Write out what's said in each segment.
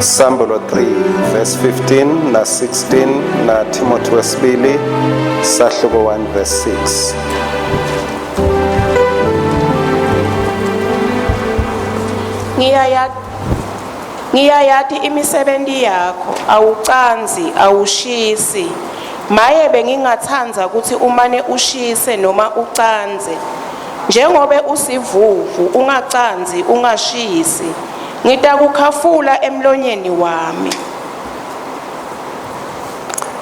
Sambulo 3 verse 15 na 16 na Timothy wesibili sahluko 1 verse 6. Ngiyaya Ngiyayati imisebenti yakho, awucansi, awushisi. Maye bengingatsandza kutsi umane ushise noma ucandze. Njengobe usivuvu, ungacansi, ungashisi, ngitakukhafula emlonyeni wami.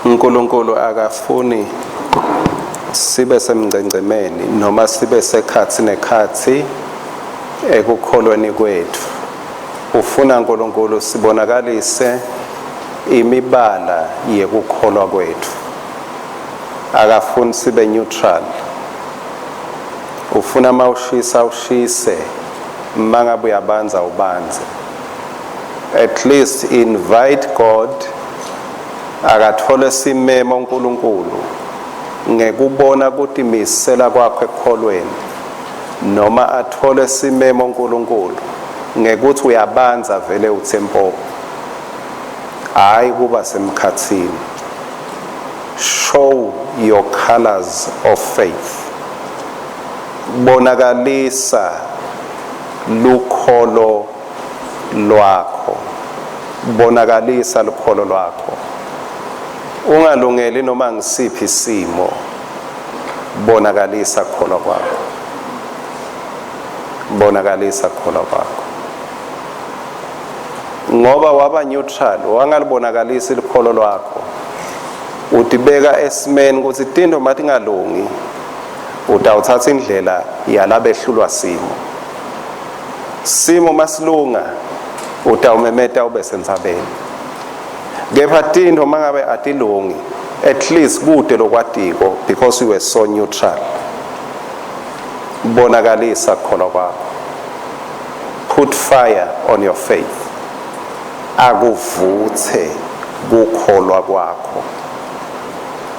uNkulunkulu akafuni sibe semngcengcemeni noma sibe sekhatsi nekhatsi ekukholweni kwetfu. Ufuna uNkulunkulu sibonakalise imibala yekukholwa kwetfu. Akafuni sibe neutral. Ufuna mawushisa ushise, mangabe uyabanza ubanze. At least invite God akathole simemo uNkulunkulu ngekubona kutimisela kwakho ekukholweni noma athole simemo uNkulunkulu ngekuthi uyabanza vele uthe mpo, hayi kuba semkhathini. Show your colors of faith, bonakalisa lukholo lwakho, bonakalisa lukholo lwakho, ungalungeli noma ngisiphi isimo, bonakalisa kukholwa kwakho, bonakalisa kukholwa kwakho, ngoba waba neutral wangalibonakalisa likholo lwakho, utibeka esimeni ukuthi tinto matingalungi utawuthatha indlela yalabehlulwa simo. Simo masilunga utawumemeta ube sentsabeni, kepha tinto mangabe atilungi at least kude lokwatiko because you were so neutral. Bonakalisa kukholwa kwakho, put fire on your faith, akuvuthe kukholwa kwakho,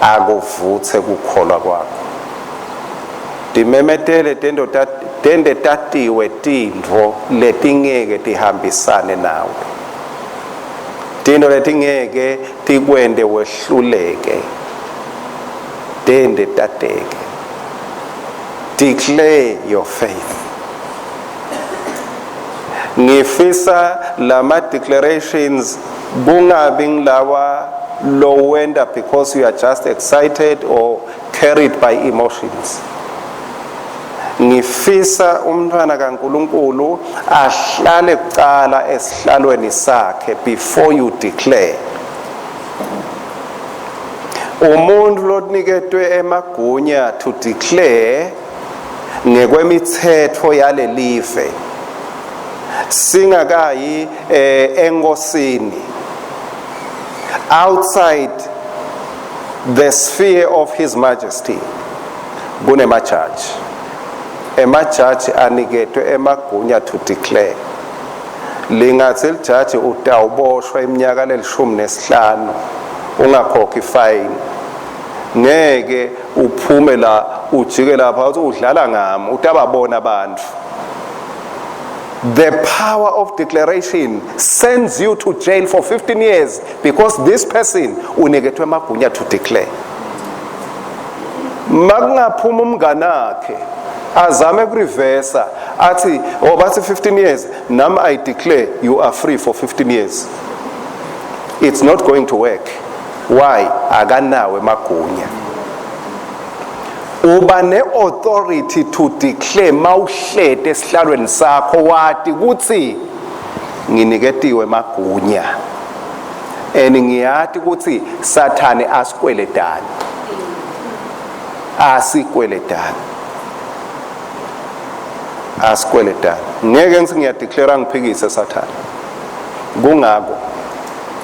akuvuthe kukholwa kwakho. Timemetele tento tente tatiwe tintfo letingeke tihambisane nawe, tintfo letingeke tikwente wehluleke, tente tateke. Declare your faith. Ngifisa lama declarations kungabi ngilawa lowenda because you are just excited or carried by emotions. Ngifisa umntwana kaNkuluNkulu ahlale kucala esihlalweni sakhe before you declare. Umuntu loniketwe emagunya to declare ngekwemithetho yalelive singakayi enkosini, outside the sphere of His Majesty kunemajaji. Emajaji aniketwe emagunya to declare. Lingathi lijaji utawuboshwa iminyaka lelishumi nesihlanu ungakhokhi fine, ngeke uphume la ujike lapha uthi udlala ngami, utababona abantu. The power of declaration sends you to jail for 15 years because this person uniketwe emagunya to declare. Makungaphuma umnganakhe azame kureversa athi, oh, bathi 15 years, nami I declare you are free for 15 years, it's not going to work. Why? Akanawo emagunya. Uba ne-authority to declare mawuhlete esihlalweni sakho, wati kutsi nginiketiwe emagunya and ngiyati kutsi sathane asikweletani, asikweletani, asikweletani. Ngeke ngithi ngiyadeclare ngiphikise sathane. Kungako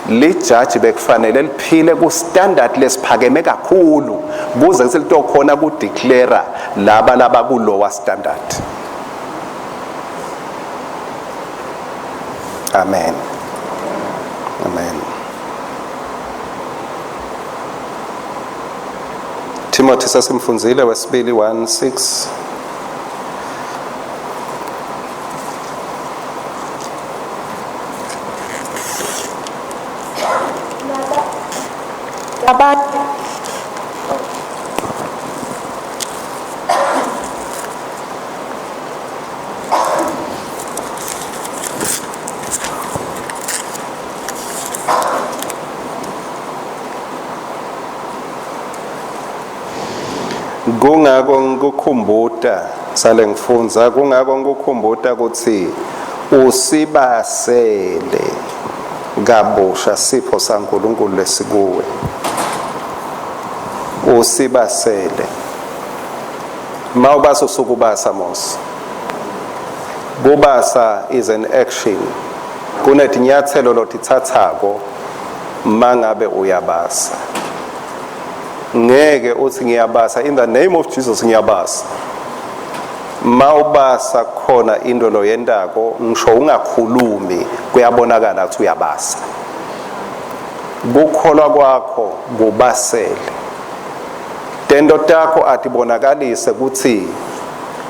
lijaji bekufanele liphile ku standard lesiphakeme kakhulu kuze kutsi litokhona ku declare laba laba ku lower standard. Amen, amen. Timothy sasimfundzile wesibili 1:6. Abanye Kungako ngikukhumbuta sale ngifundza kungako ngikukhumbuta kutsi usibasele kabusha sipho saNkulunkulu lesikuwe usibasele mawubasa usukubasa mos kubasa is an action kunetinyathelo lotitsatsako mangabe uyabasa ngeke uthi ngiyabasa in the name of Jesus ngiyabasa mawubasa khona into loyentako ngisho ungakhulumi kuyabonakala ukuthi uyabasa kukholwa kwakho kubasele tento takho atibonakalise ukuthi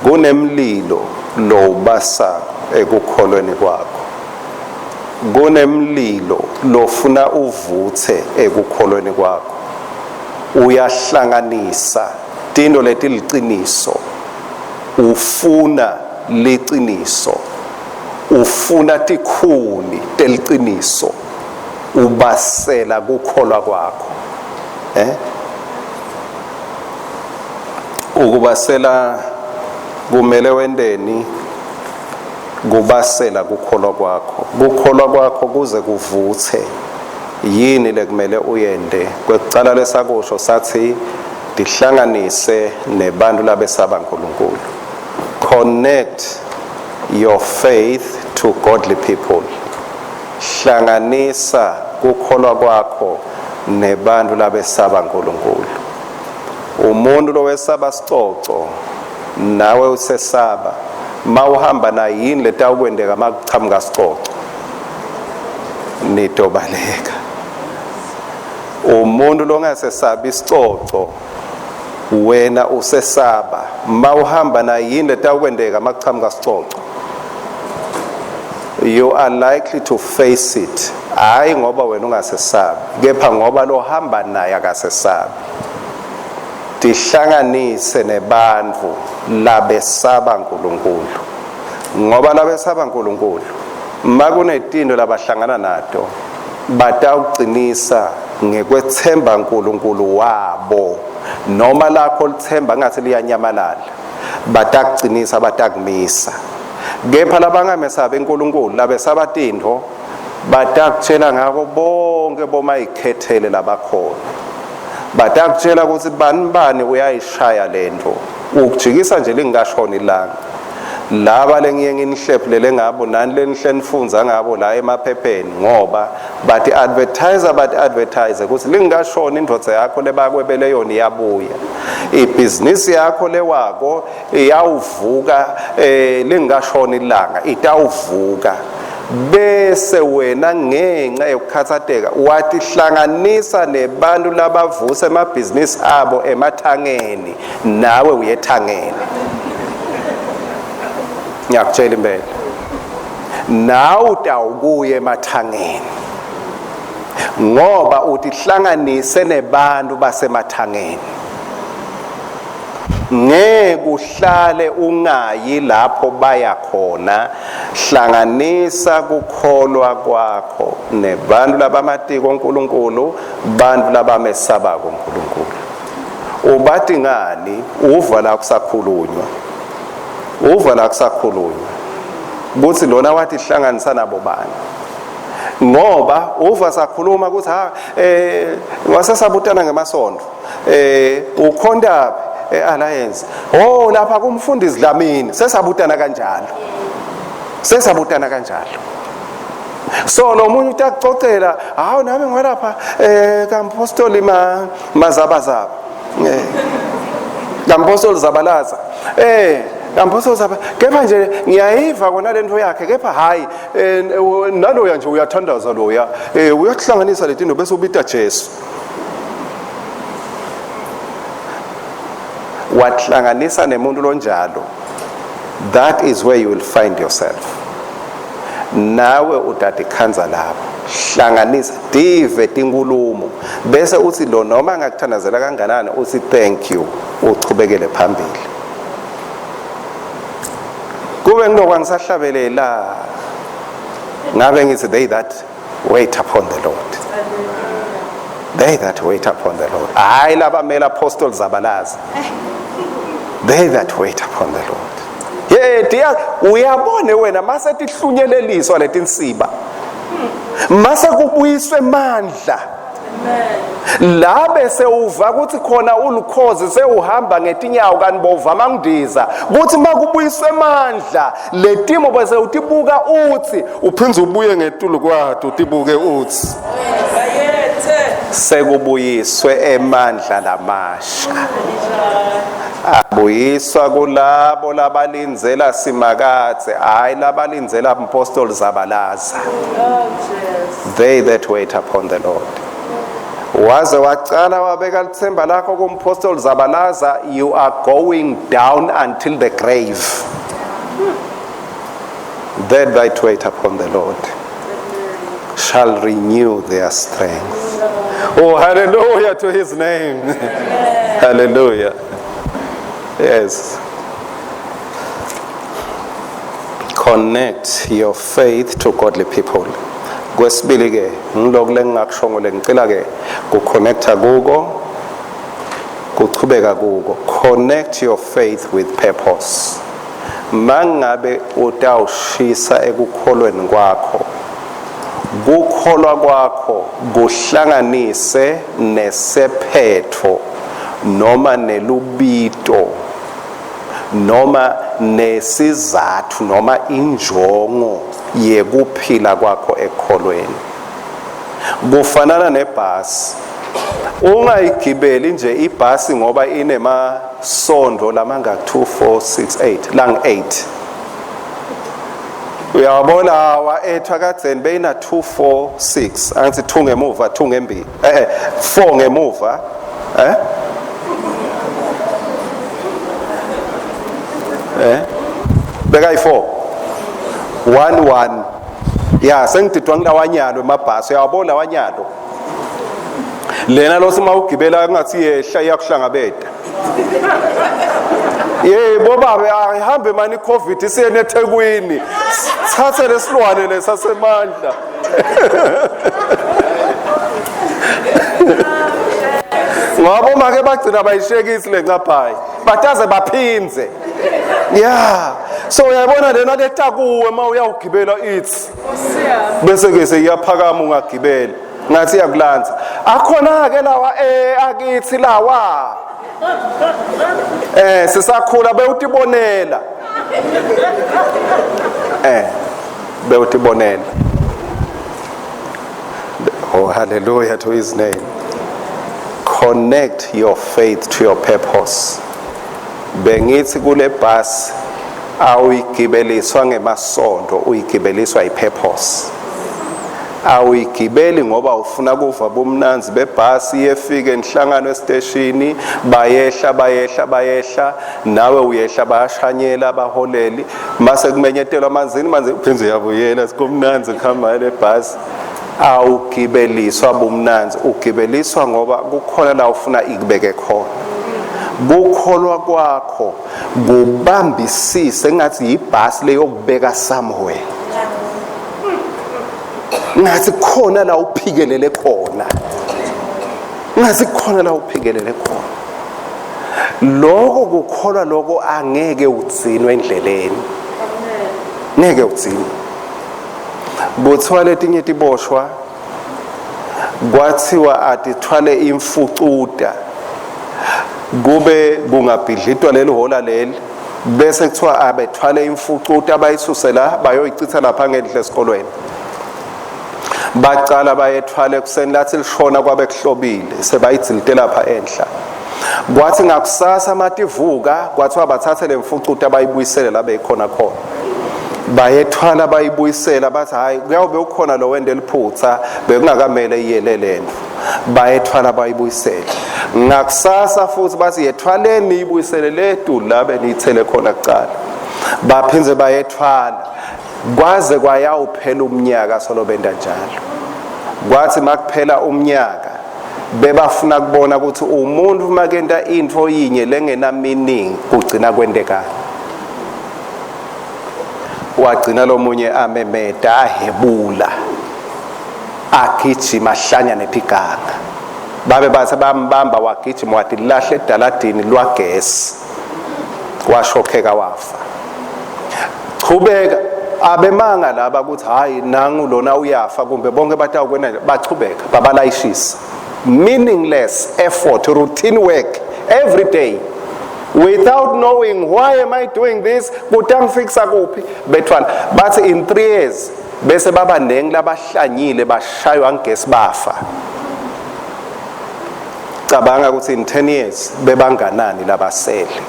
kunemlilo lowubasa ekukholweni kwakho kunemlilo lofuna uvuthe ekukholweni kwakho uyahlanganisa tinto letiliciniso ufuna liciniso ufuna tikhuni teliciniso ubasela kukholwa kwakho eh ukubasela kumele wenteni kubasela kukholwa kwakho kukholwa kwakho kuze kuvuthe yini lekumele uyende kwekucala lesakusho sathi tihlanganise nebantu labesaba uNkulunkulu connect your faith to godly people hlanganisa kukholwa kwakho nebantu labesaba uNkulunkulu umuntu lowesaba sicoco nawe usesaba mawuhamba naye yini letawukwendeka makuchamuka sicoco nitobaleka umuntu longasesabi isicoco wena usesaba mawuhamba naye yini letawukwendeka makuchamuka sicoco you are likely to face it hayi ngoba wena ungasesabi kepha ngoba lohamba naye akasesabi tihlanganise nebantfu labesaba uNkulunkulu ngoba labesaba uNkulunkulu makunetinto labahlangana nato batawucinisa ngekwethemba uNkulunkulu wabo noma lakho lithemba ngathi liyanyamalala batakucinisa batakumisa kepha labangamesabi uNkulunkulu labesaba tintfo batakutshela ngako bonke bomayikhethele labakhona batakutshela ukuthi bani bani uyayishaya lento ukujikisa nje lingakashoni ilanga laba lengiye nginihlephulele ngabo nani lenihle nifundza ngabo la emaphepheni ngoba bathi advertiser bathi advertise ukuthi lingakashoni indvodza yakho lebakwebele yona iyabuya ibhizinisi yakho lewako iyawuvuka eh lingakashoni ilanga itawuvuka bese wena ngenxa yokukhathateka watihlanganisa nebantu labavusa emabhizinisi abo emathangeni nawe uyethangeni ngiyakutshela impela nawe utawukuya emathangeni ngoba utihlanganise nebantu basemathangeni ngeke uhlale ungayi lapho baya khona hlanganisa kukholwa kwakho nebantu labamatiko uNkulunkulu bantu labamesabako uNkulunkulu ubati ngani uva la kusakhulunywa uva la kusakhulunywa kuthi lona wathi hlanganisa nabo bani ngoba uva sakhuluma ukuthi ha eh wasesabutana ngemasondo eh ukhonta eAlliance oh lapha kumfundisi Dlamini sesabutana kanjalo sesabutana kanjalo so lo munye utakucocela hawu nami ngwalapha eh kampostoli ma mazabazaba eh kampostoli zabalaza eh kampostoli zaba kepha nje ngiyayiva kona lento yakhe kepha hayi eh, naloya nje uyathandaza loya eh uyakuhlanganisa letinto bese ubita Jesu wahlanganisa nemuntu lonjalo that is where you will find yourself nawe utadikhanza lapho Hlanganisa tive tinkulumo bese uthi lo noma angakuthandazela kanganani uthi thank you, uchubekele phambili. Kube ngilokhu angisahlabelela ngabe ngithi they that wait upon the Lord, they that wait upon the Lord. Hayi labamela apostles zabalaza, they that wait upon the Lord. Hey dear, uyabone wena mase tihlunyeleliswa letinsiba, mase kubuyiswe mandla la bese uva ukuthi khona ulukhozi sewuhamba ngetinyawo kanti bovama ngidiza kuthi makubuyiswe amandla letimo bese utibuka uthi uphindze ubuye ngetulu kwato utibuke uthi sekubuyiswe emandla lamasha abuyiswa kulabo labalindzela simakadze, hayi labalindzela mpostoli zabalaza. They that wait upon the Lord. Waze wacala wabeka lithemba lakho kumpostoli zabalaza, you are going down until the grave. They that wait upon the Lord shall renew their strength. Oh, hallelujah to his name. Hallelujah. Yes. Connect your faith to godly people. Kwesibili ke ngiloku lengingakushongo lengicela ke kuconnecta kuko kuchubeka kuko. Connect your faith with purpose. Mangabe utawushisa ekukholweni kwakho, kukholwa kwakho kuhlanganise nesephetho noma nelubito noma nesizathu noma injongo yekuphila kwakho ekholweni. Kufanana nebhasi, ungayigibeli nje ibhasi ngoba inemasondo lamanga 2 4 6 8 lang 8. Uyawabona awa ethu akadzeni beyina 2 4 6, angithi 2 ngemuva 2 ngembili, 4 ngemuva, bekayi 4 1 1. Ya sengididwa ngilawanyalo emabhasi, uyawabona lawanyalo lena lo sima ugibela ngathi yehla iyakuhlangabeta. Yebo babe, ayihambe mani iCovid isiye eThekwini, thathe lesilwane lesasemandla. Ngoba make bagcina bayishekisi lencaphayi bataze baphindze. Yeah, so uyabona lena letakuwe uma uyawugibela ithi bese ke seyiyaphakama ungagibela ngathi iyakulanza. Akhona ke lawa akithi lawa sisakhula bewutibonela, bewutibonela. Oh, hallelujah to his name. Connect your faith to your purpose. Bengithi kule bus awuyigibeliswa ngemasondo, uyigibeliswa ipurpose. Awuyigibeli ngoba ufuna kuva bomnanzi bebhasi iyefika enhlangano esiteshini, bayehla bayehla bayehla, nawe uyehla, bayashanyela abaholeli, mase kumenyetelwa amanzini manzi uphinde uyabuyela sikumnanzi kuhamba le bhasi. Awugibeliswa bumnanzi, ugibeliswa ngoba kukhona la ufuna ikubeke khona. Kukholwa kwakho kubambisise ngathi yibhasi leyokubeka somewhere, ngathi khona la uphikelele khona, ngathi khona la uphikelele khona. Lokho kukholwa lokho angeke ugcinwe endleleni, ngeke ugcinwe. Kuthiwa letinye tiboshwa kwathiwa atithwale imfucuta kube kungabhidlitwa leli hola leli, bese kuthiwa abethwale imfucuta bayisuse la bayoyichitha lapha ngenhla esikolweni. Bacala bayethwala ekuseni, lathi lishona kwabe kuhlobile sebayidzilite lapha enhla. Kwathi ngakusasa mativuka kwathiwa bathathe lemfucuta bayibuyisele la beyikhona khona. Bayethwala bayibuyisela, bathi hayi kuyawube ukhona lo wende liphutha bekungakamele iyele lento. Bayethwala bayibuyisele ngakusasa futhi, bathi yethwaleni ibuyisele letu la beniyithele khona kucala. Baphindze bayethwala kwaze kwayawuphela umnyaka solo benda njalo. Kwathi makuphela umnyaka bebafuna kubona ukuthi umuntu makenta intfo yinye lengena meaning kugcina kwentekani. Wagcina lomunye amemeta ahebula agijima ahlanya nephiganga. Babe bathe bambamba wagijima watilahla edaladini lwagesi, washokheka wafa. Chubeka abemanga laba ukuthi hayi nangu lona uyafa kumbe bonke batawukwena, bachubeka babalayishisa. Meaningless effort, routine work every day without knowing why am I doing this, kutangifikisa kuphi. Bethwala bathi in 3 years bese baba nengi labahlanyile bashaywa ngegesi bafa. Cabanga ukuthi in 10 years bebanganani labasele.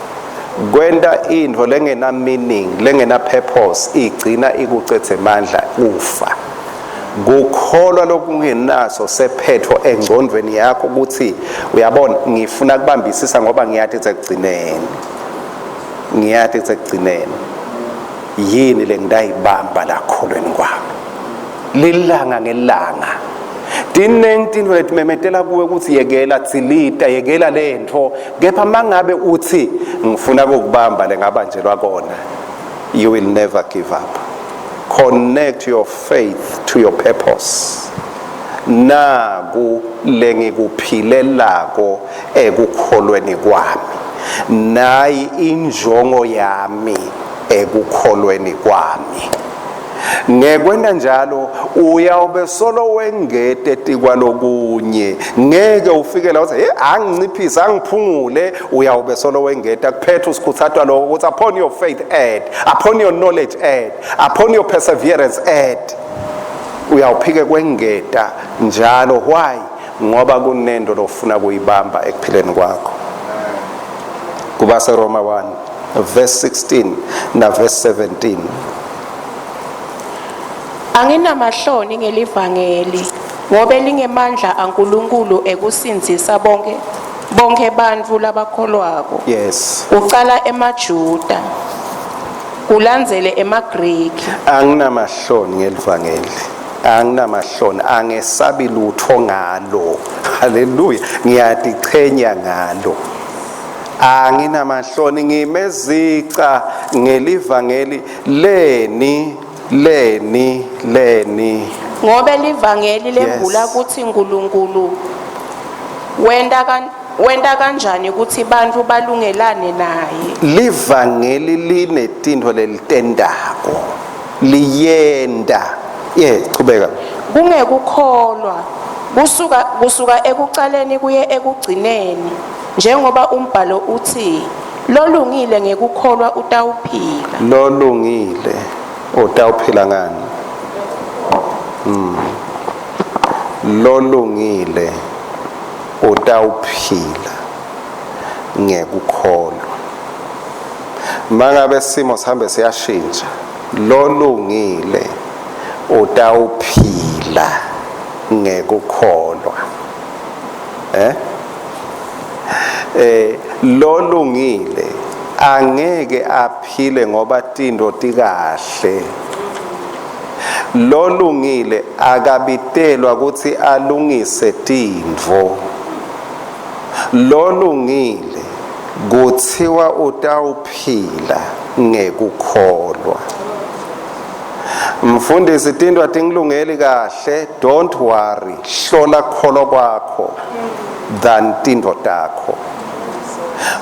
Kwenta intfo lengena meaning, lengena purpose, igcina ikucethe emandla ufa. Kukholwa lokungenaso sephetho engcondweni yakho ukuthi uyabona ngifuna kubambisisa ngoba ngiyathi ekugcineni, ngiyathi ekugcineni yini lengidayibamba lakholweni kwami lilanga ngelanga. Tinengi tintfo letimemetela kuwe ukuthi yekela tsilita, yekela lentfo, kepha mangabe uthi ngifuna ukubamba lengabanjelwa kona, you will never give up. Connect your faith to your purpose. Naku lengikuphilelako ekukholweni kwami, nayi injongo yami ekukholweni kwami. Ngekwenta njalo uyawube solo wengete tikwalokunye, ngeke ufike la uthi hey anginciphise angiphungule, uyawube solo wengeta. Kuphetha usikhutsatwa lokho ukuthi upon your faith add, upon your knowledge add, upon your perseverance add. Uyawuphike kwengeta njalo. Why? Ngoba kunento lofuna kuyibamba ekuphileni kwakho. Kubase Roma 1 verse 16 na verse 17. Anginamahloni ngelivangeli, ngobe lingemandla aNkulunkulu ekusindzisa bonke bantfu labakholwako. Kucala emaJuda, kulandzele emaGriki. Anginamahloni ngelivangeli, anginamahloni, angesabi lutho ngalo. Haleluya, ngiyatichenya ngalo. Anginamahloni, ngimezica ngelivangeli leni leni leni. Ngobe livangeli lembula kutsi uNkulunkulu wenta kanjani kutsi bantfu balungelane naye. Livangeli linetintfo lelitendako, liyenda. Chubeka. Kungekukholwa kusuka ekucaleni kuye ekugcineni, njengoba umbhalo uthi lolungile ngekukholwa utawuphila. Lolungile utawuphila ngani? Lolungile utawuphila ngekukholwa. Mangabe simo sihambe siyashintsha, lolungile utawuphila ngekukholwa. Lolungile angeke aphile ngoba tintfo tikahle. Lolungile akabitelwa kutsi alungise tintfo. Lolungile kuthiwa utawuphila ngekukholwa. Mfundisi, tintfo atingilungeli kahle, don't worry, hlola kukholwa kwakho than tintfo takho.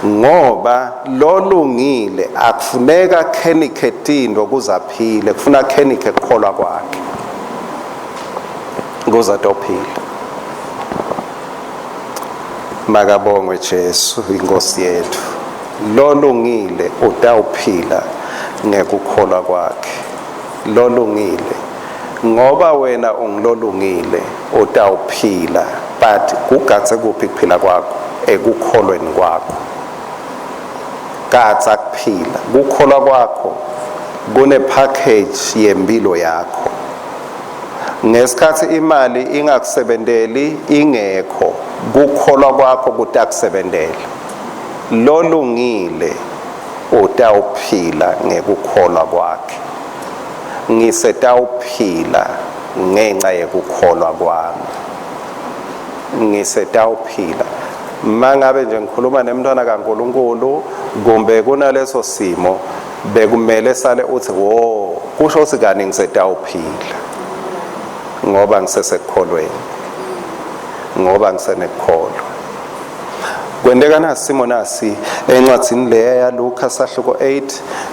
Ngoba lolungile akufuneka khenike tintfo kuze aphile, kufuna khenike kukholwa kwakhe kuze atophila. Makabongwe Jesu inkosi yethu. Lolungile utawuphila ngekukholwa kwakhe. Lolungile, ngoba wena ungilolungile utawuphila, but kugatse kuphi kuphila kwakho? Ekukholweni kwakho. Gatsa kuphila, kukholwa kwakho kune package yempilo yakho. Ngesikhathi imali ingakusebenteli, ingekho, kukholwa kwakho kutakusebentela. Lolungile utawuphila ngekukholwa kwakhe. Ngisetawuphila ngenxa yekukholwa kwami. Ngisetawuphila. Mangabe nje ngikhuluma nemntwana kaNkuluNkulu kumbe kunaleso simo bekumele sale uthi wo kusho ukuthi kani ngisetawuphila ngoba ngisesekukholweni, ngoba ngisenekukholwa. Kwenteka nasimo nasi encwadzini leya yaLuka sahluko 8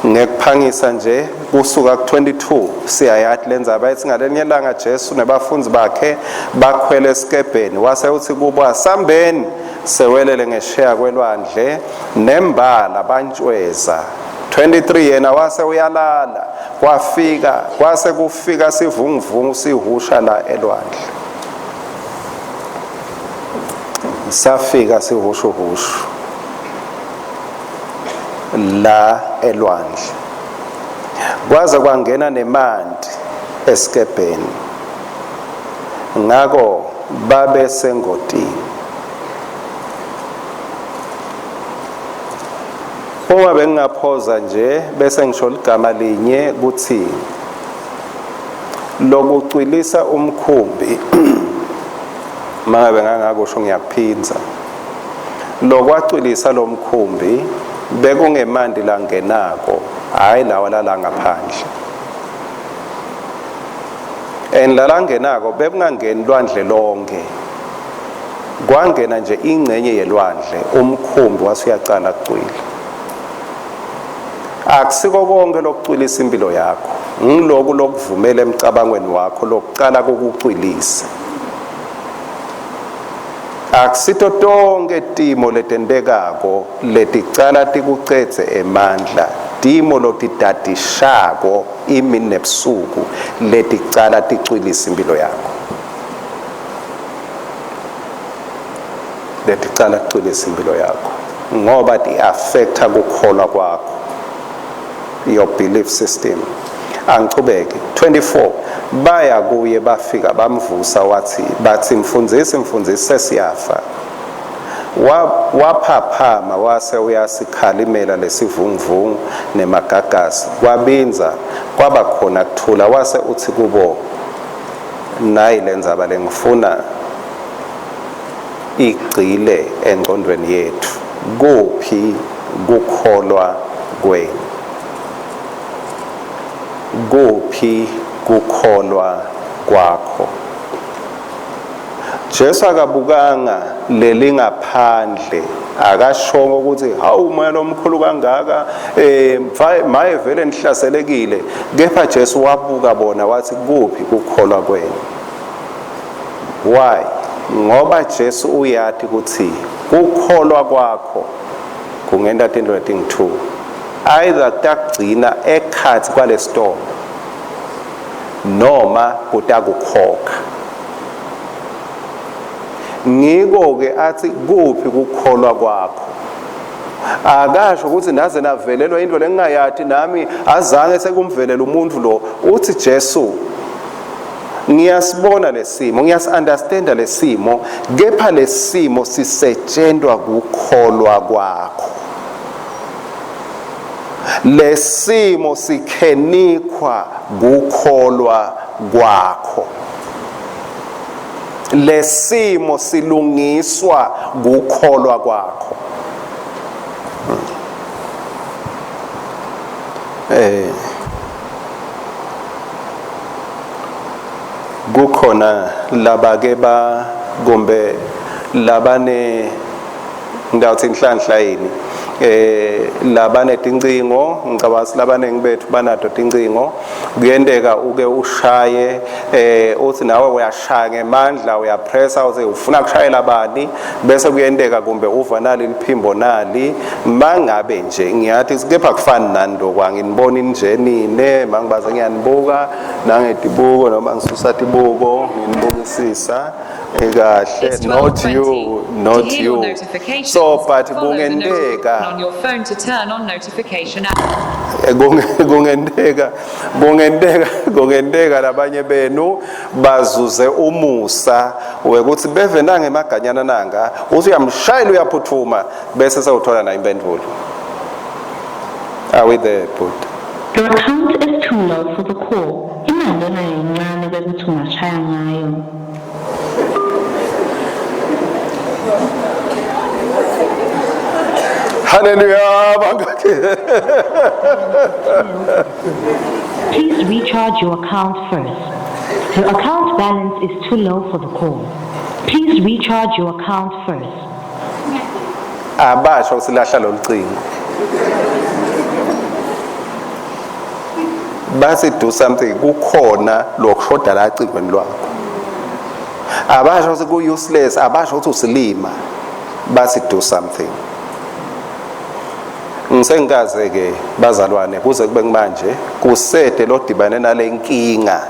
ngekuphangisa nje kusuka ku-22 siyayati lendzaba ethi ngalenye ilanga Jesu nebafundzi bakhe bakhwele esikebheni wase uthi kubo asambeni sewelele ngesheya kwelwandle nembala bantshweza 23 yena wase uyalala kwafika kwase kufika sivunguvungu sihusha la elwandle safika sihushuhushu la elwandle kwaze kwangena nemanti esikebheni ngako babe sengotini. Uma bengingaphoza nje bese ngisho ligama linye kuthi lokucwilisa umkhumbi mangabe ngangakusho ngiyaphinza lokwacwilisa lomkhumbi bekungemanti langenako hayi lawa lala ngaphandle and lalangenako bekungangeni lwandle lonke kwangena nje ingcenye yelwandle umkhumbi wasuyacala kucwila. Akusiko konke lokucwilisa impilo yakho, ngiloku lokuvumela emcabangweni wakho lokucala kukucwilisa. Akusito tonke timo letentekako leticala tikucedze emandla, timo lotidadishako imini nebusuku leticala ticwilisa impilo yakho. Leticala kucwilisa impilo yakho ngoba ti-affecta kukholwa kwakho, your belief system. Angichubeke. 24 baya kuye bafika bamvusa wathi bathi mfundisi mfundisi sesiyafa. Waphaphama wase uyasikhalimela lesivunguvungu nemagagasi kwabindza kwaba khona kuthula wase uthi kubo nayi lendzaba lengifuna igcile engcondweni yethu kuphi kukholwa kwenu, kuphi kukholwa kwakho. Jesu akabukanga lelingaphandle, akashongo ukuthi hawu umoya lomkhulu kangaka eh maye vele nihlaselekile, kepha Jesu wabuka bona wathi kuphi kukholwa kwenu. Why? Ngoba Jesu uyati ukuthi kukholwa kwakho kungenta tintfo letingu-2, either kutagcina ekhatsi kwalesitolo noma kutakukhokha. Ngiko-ke athi kuphi kukholwa kwakho. Akasho ukuthi naze navelelwa into lengingayati nami, azange sekumvelela umuntu lo. Uthi Jesu ngiyasibona lesimo, ngiyasi-understanda lesimo, kepha lesimo sisetshentwa kukholwa kwakho. Lesimo sikhenikwa kukholwa kwakho. Lesimo silungiswa kukholwa kwakho. Kukhona labake ba kumbe labane ngitawuthi inhlanhla yini labanetincingo, ngicabanga ukuthi labaningi bethu banato tincingo. Kuyenteka uke ushaye uthi nawe uyashaya ngemandla, uyapressa uthi ufuna kushayela bani, bese kuyenteka kumbe uva nali liphimbo nali. Mangabe nje ngiyathi kepha kufani nani lokhu, anginiboni nje nine mangibaze ngiyanibuka nangetibuko noma ngisusa tibuko nginibukisisa kahle. It's Not 12:20. you, To not hear your you. notifications, So but follow the notification kungenteka on your phone to turn on notification app. Kungenteka kungenteka kungenteka labanye benu bazuze umusa wekuthi beve nange emaganyana nanga uthi uyamshayela uyaphuthuma bese sewuthola na impendulo. Are we there, Bhuti? Your account is too low for the call. Imali onayo incane kwekuthi ungashaya. lengingashaya ngayo. Haleluya bangakhi. Please recharge your account first. Your account balance is too low for the call. Please recharge your account first. Abasho usilahla lolucingo. Bathi do something, kukhona lokushoda la cingweni lwakho. Abasho ukuthi ku useless, abasho ukuthi usilima. Bathi do something. Ngisengikaze ke bazalwane kuze kube kumanje kusede lodibane nalenkinga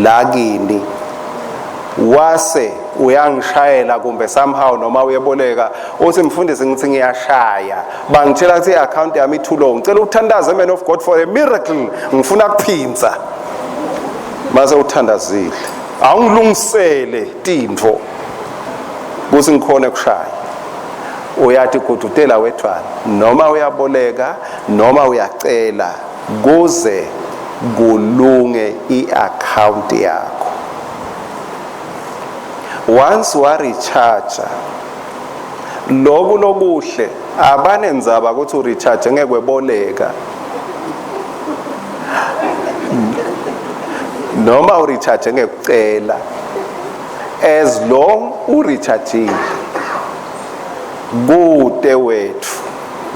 lakini wase uyangishayela kumbe somehow noma uyeboleka, uthi mfundisi ngithi ngiyashaya, bangitshela ukuthi i-account yami i-too low, ngicela uthandaze man of God for a miracle, ngifuna kuphinza. Mase uthandazile, awungilungisele tintfo kuthi ngikhone kushaya. Uyathi gudutela wethwana, noma uyaboleka noma uyacela, kuze kulunge i-account yakho. Once wa recharge loku lokuhle, abanenzaba ukuthi urecharge ngekweboleka noma urecharge ngekucela, as long urechargeile. Kude wethu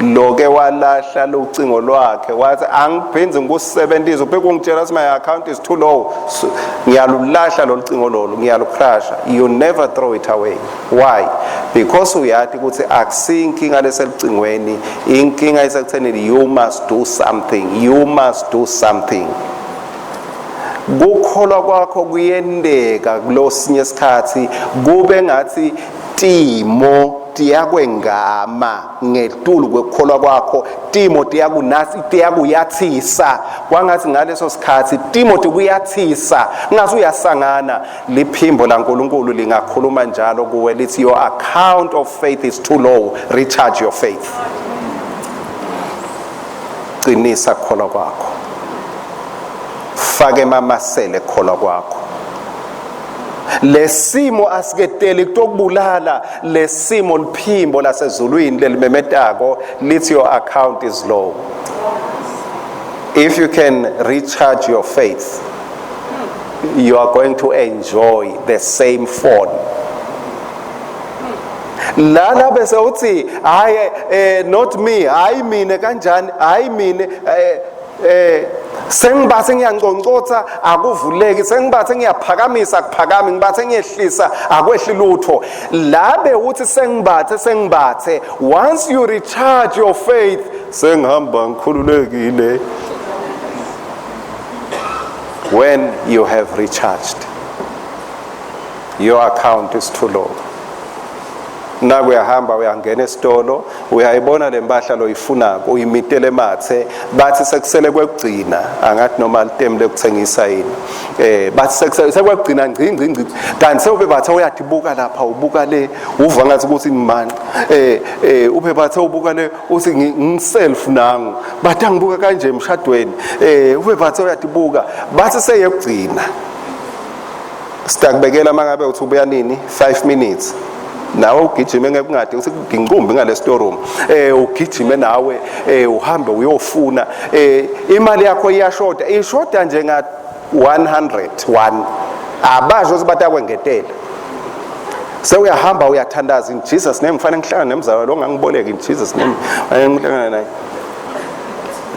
loke walahla lucingo lwakhe wathi angiphindzi ngikusebenzisa, ubheke ungitshela ukuthi my account is too low, so, ngiyalulahla lolu cingo lolu, ngiyalucrasha. You never throw it away. Why? Because uyati ukuthi akusinkinga leselucingweni, inkinga isekuthenini you must do something, you must do something. Kukholwa kwakho kuyendeka kulosinye isikhathi kube ngathi timo tiyakwengama ngetulu kwekukholwa kwakho, timo tiyakunasi, tiyakuyathisa, kwangathi ngaleso sikhathi timo tikuyathisa ngathi uyasangana. Liphimbo laNkulunkulu lingakhuluma njalo kuwe lithi your account of faith is too low, recharge your faith. Qinisa kukholwa kwakho, fake emamasele kukholwa kwakho. Lesimo asiketeli kutokubulala, lesimo liphimbo lasezulwini lelimemetako lithi your account is low. If you can recharge your faith, you are going to enjoy the same phone. Lana bese uthi hayi, not me, hayi mina kanjani, hayi mina, sengibathe ngiyanconcotha akuvuleki, sengibathe ngiyaphakamisa akuphakami, ngibathe ngiyehlisa akwehli lutho. Labe uthi sengibathe sengibathe, once you recharge your faith, sengihamba ngikhululekile. When you have recharged, your account is too low. Naku uyahamba uyangena esitolo, uyayibona le mpahla loyifunako, uyimitele emathe, bathi sekusele kwekugcina, angathi noma litemu lekuthengisa yini, bathi sekusele sekwekugcina ngci ngci ngci, kanti sewube bathe uyadibuka lapha, ubuka le, uva ngathi ukuthi man, ube bathe ubuka le, uthi ngiself nangu, bathi angibuka kanje emshadweni, ube bathe uyadibuka, bathi seyekugcina. Sitakubekela mangabe uthi ubuya nini 5 minutes, nawe ugijime ngeke ungade uthi nginqumbi ngale storeroom, ugijime nawe, uhambe uyofuna, imali yakho iyashoda, ishoda nje nga 101, abasho ukuthi batakwengetela. Sewuyahamba uyathandaza in Jesus name, kufanele ngihlangane nemzalwane lo ngangiboleka in Jesus name, ngihlangane naye.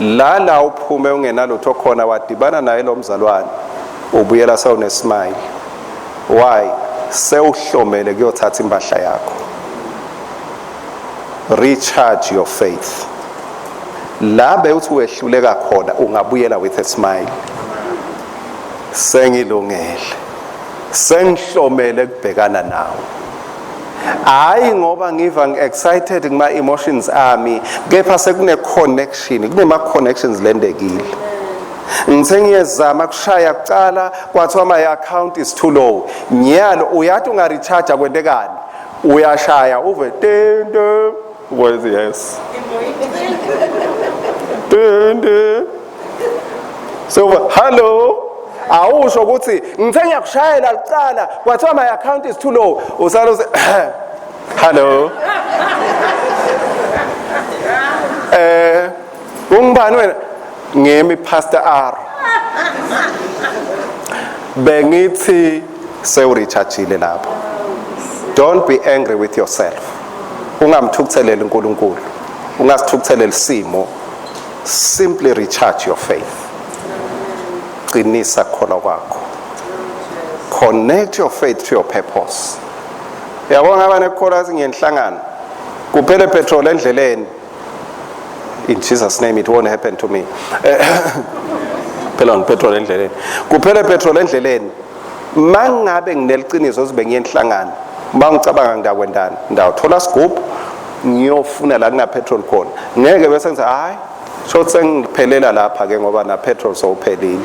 Lala uphume ungenalutho khona, wadibana naye lo mzalwane, ubuyela sewune smile. Why? Sewuhlomele kuyothatha impahla yakho. Recharge your faith. La bewuthi wehluleka khona, ungabuyela with a smile. Sengilungele, sengihlomele kubhekana nawe. Hayi ngoba ngiva ngi-excited kuma emotions ami, kepha sekune connection, kunema connections lendekile. Ngithe ngiyezama kushaya kucala, kwathiwa my account is too low. Nyalo uyathi ungarecharge kwentekani, uyashaya uve tente, was yes tente, so hello. Awusho ukuthi ngithe ngiyakushayela licala kwathiwa my account is too low. Usala uthi hello. Ungubani wena? Ngimi Pastor R. Bengithi sewurechargeile lapho. Don't be angry with yourself. Ungamthukutheleli uNkulunkulu. Ungasithukutheleli isimo. Simply recharge your faith. Qinisa kukholwa kwakho. Connect your faith to your purpose. Yabona ngaba nekukholwa singenhlangano. Kuphele petrol endleleni. In Jesus name it won't happen to me. Phela ngipetrol endleleni. Kuphele petrol endleleni. Mangabe ngineliciniso sibe ngiyenhlangano. Bangicabanga ngidakwendani. Ndawuthola sigubhu ngiyofuna la kuna petrol khona. Ngeke bese ngithi hayi shothi sengiphelela lapha ke ngoba na petrol sowuphelile.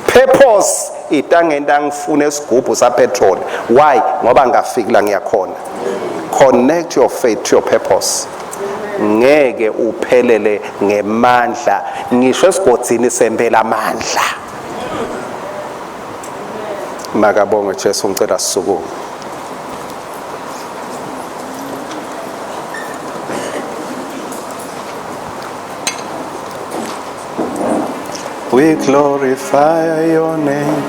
Purpose itangenta ngifune isigubhu sa petrol. Why? Ngoba ngafiki la ngiyakhona. Connect your faith to your purpose. Ngeke uphelele ngemandla ngisho esigodzini sempela amandla. Makabongwe Jesu, ngicela sisukume. We glorify your name.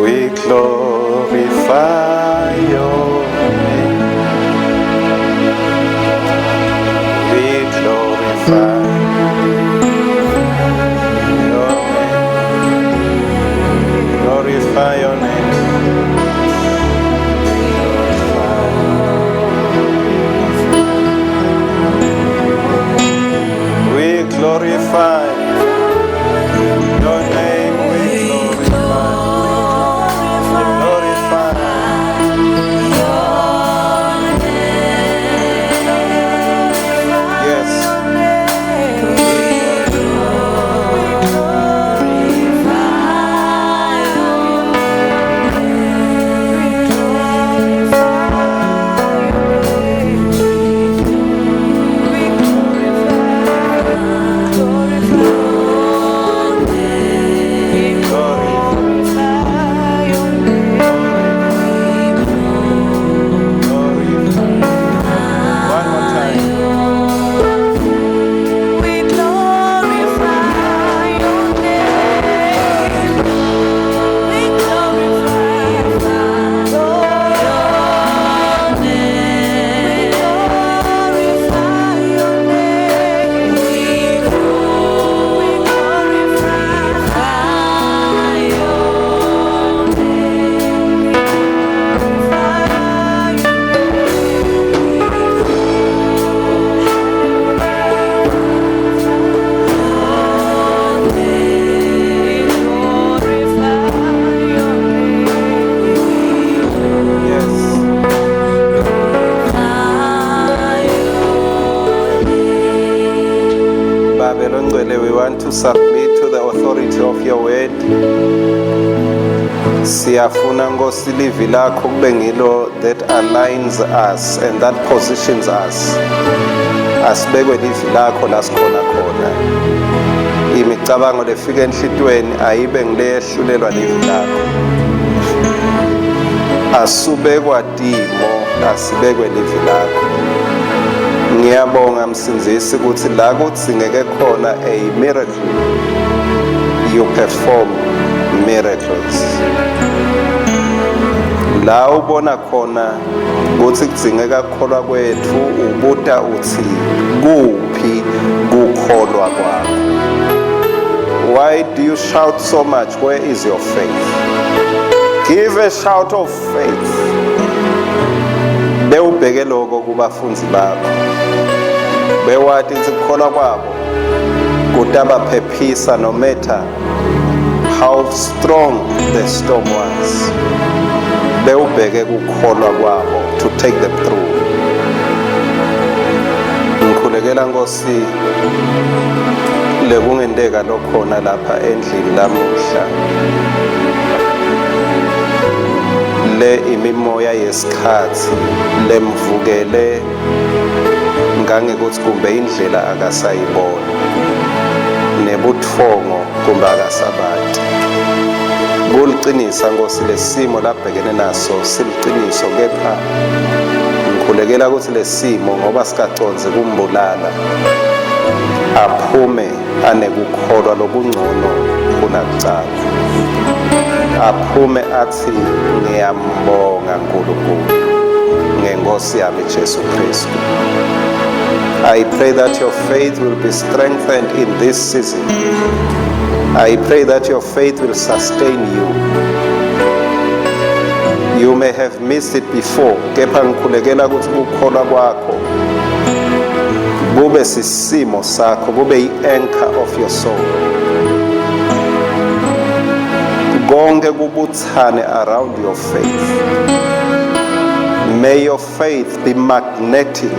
We glorify your name. We glorify your name. Glorify your name. We glorify your name. We glorify. We glorify. Yes. Glorify. Glorify. One more time. We glorify your name. We glorify your name. We glorify your name. We glorify your name. Glorify your Yes. Babe Longcwele, we want to submit to the authority of your word. Siyafuna Nkosi livi lakho kube ngilo that aligns us and that positions us. Asibekwe livi lakho la sikhona khona. Imicabango lefika enhlitiyweni ayibe ngileyehlulelwa livi lakho. Asubekwa timo, asibekwe livi lakho. Ngiyabonga Msindzisi ukuthi la kudzingeke khona a miracle, you perform miracles. La ubona khona ukuthi kudzingeka kukholwa kwethu, ubuta uthi kuphi kukholwa kwakho. Why do you shout so much? Where is your faith? Give a shout of faith. Bewubheke lokho kubafundi bakho, bewati ukuthi kukholwa kwabo kutabaphephisa no matter how strong the storm was. Bewubheke kukholwa kwabo to take them through. Ngikhulekela Nkosi lekungenteka lokhona lapha endlini lamuhla, le imimoya yesikhathi lemvukele ngangekuthi kumbe indlela akasayibona nebutfongo kumbe akasabati. Kuliqinisa Nkosi lesimo labhekene naso siliqiniso, kepha ngikhulekela ukuthi lesimo ngoba sikaconze kumbulala, aphume anekukholwa lokungcono kunakucala, aphume athi ngiyambonga uNkulunkulu ngenkosi yami Jesu Kristu. I pray that your faith will be strengthened in this season. I pray that your faith will sustain you. You may have missed it before, kepha ngikhulekela ukuthi ukukholwa kwakho kube sisimo sakho, kube i-anchor of your soul. Konke kubuthane around your faith. May your faith be magnetic.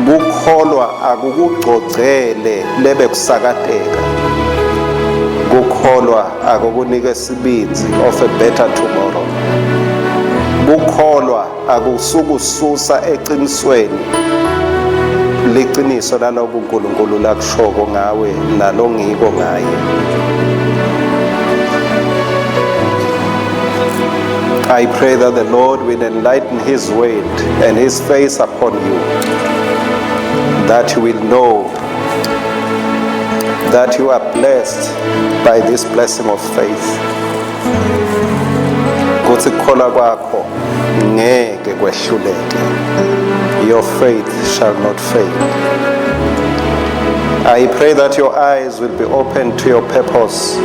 Kukholwa akukugcogcele lebe kusakateka. Kukholwa akukunike sibindzi of a better tomorrow. Kukholwa akusukususa eqinisweni, liqiniso laloku uNkulunkulu lakushoko ngawe nalongiko ngaye. I pray that the Lord will enlighten his word and his face upon you, that you will know that you are blessed by this blessing of faith. Kuthi kukholwa kwakho ngeke kwehluleke. Your faith shall not fail. I pray that your eyes will be open to your purpose.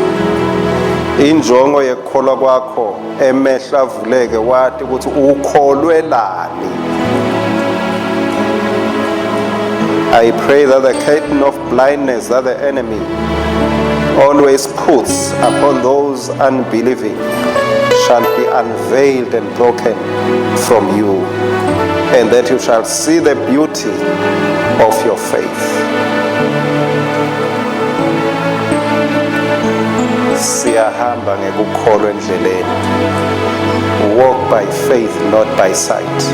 Injongo yekukholwa kwakho, emehlo avuleke wati ukuthi ukholwelani. I pray that the curtain of blindness that the enemy always puts upon those unbelieving shall be unveiled and broken from you, and that you shall see the beauty of your faith. Siyahamba ngekukholwa endleleni. Walk by faith, not by sight,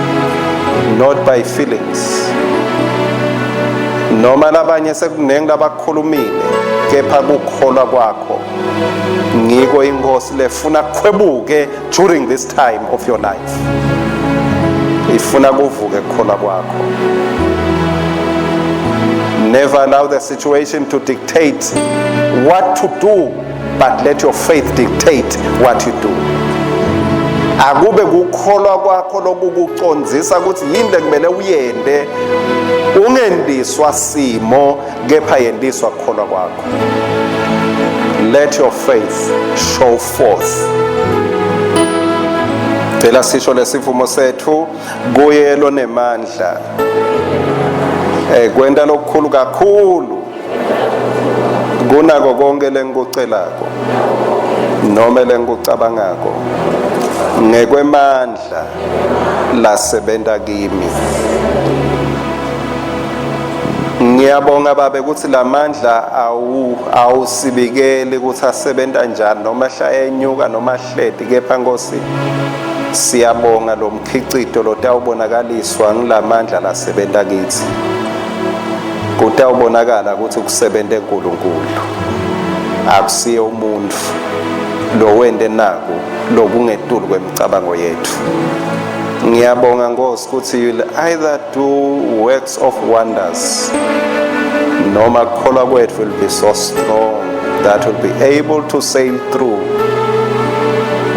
not by feelings. Noma labanye sekunengi labakhulumile, kepha kukholwa kwakho ngiko inkosi lefuna khwebuke during this time of your life. Ifuna kuvuke kukholwa kwakho. Never allow the situation to dictate what to do, but let your faith dictate what you do. Akube kukholwa kwakho lokukucondzisa ukuthi yini lekumele uyende, ungendiswa simo, kepha yendiswa kukholwa kwakho. Let your faith show forth. Cela sisho lesivumo sethu: kuye lonemandla kwenta lokukhulu kakhulu kunako konke lengikucelako noma lengikucabangako, ngekwemandla lasebenta kimi. Ngiyabonga babe ukuthi lamandla awu awusibikeli ukuthi asebenta njani, noma hla enyuka noma hleti, kepha Nkosi siyabonga lo mkhicito lotawubonakaliswa ngilamandla lasebenta kithi. Kutawubonakala ukuthi kusebente uNkulunkulu, akusiye umuntu lo wente naku lokungetulu kwemicabango yethu. Ngiyabonga Nkosi ukuthi you will either do works of wonders noma kukholwa kwethu will be so strong that will be able to sail through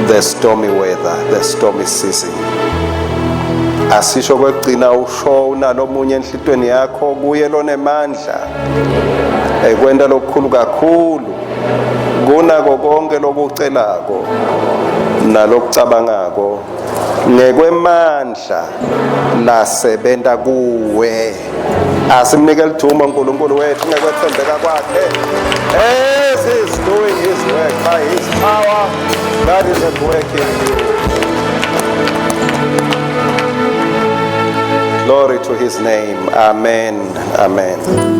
the stormy weather, the stormy season. Asisho kwekugcina, usho unalomunye enhlitweni yakho: kuye lonemandla ekwenta lokukhulu kakhulu kunako konke lokucelako nalokucabangako, ngekwemandla lasebenta kuwe. Asimnike lidvumo uNkulunkulu wethu ngekwethembeka kwakhe, as he is doing his work by his power that is at work in you. Glory to his name. Amen, amen.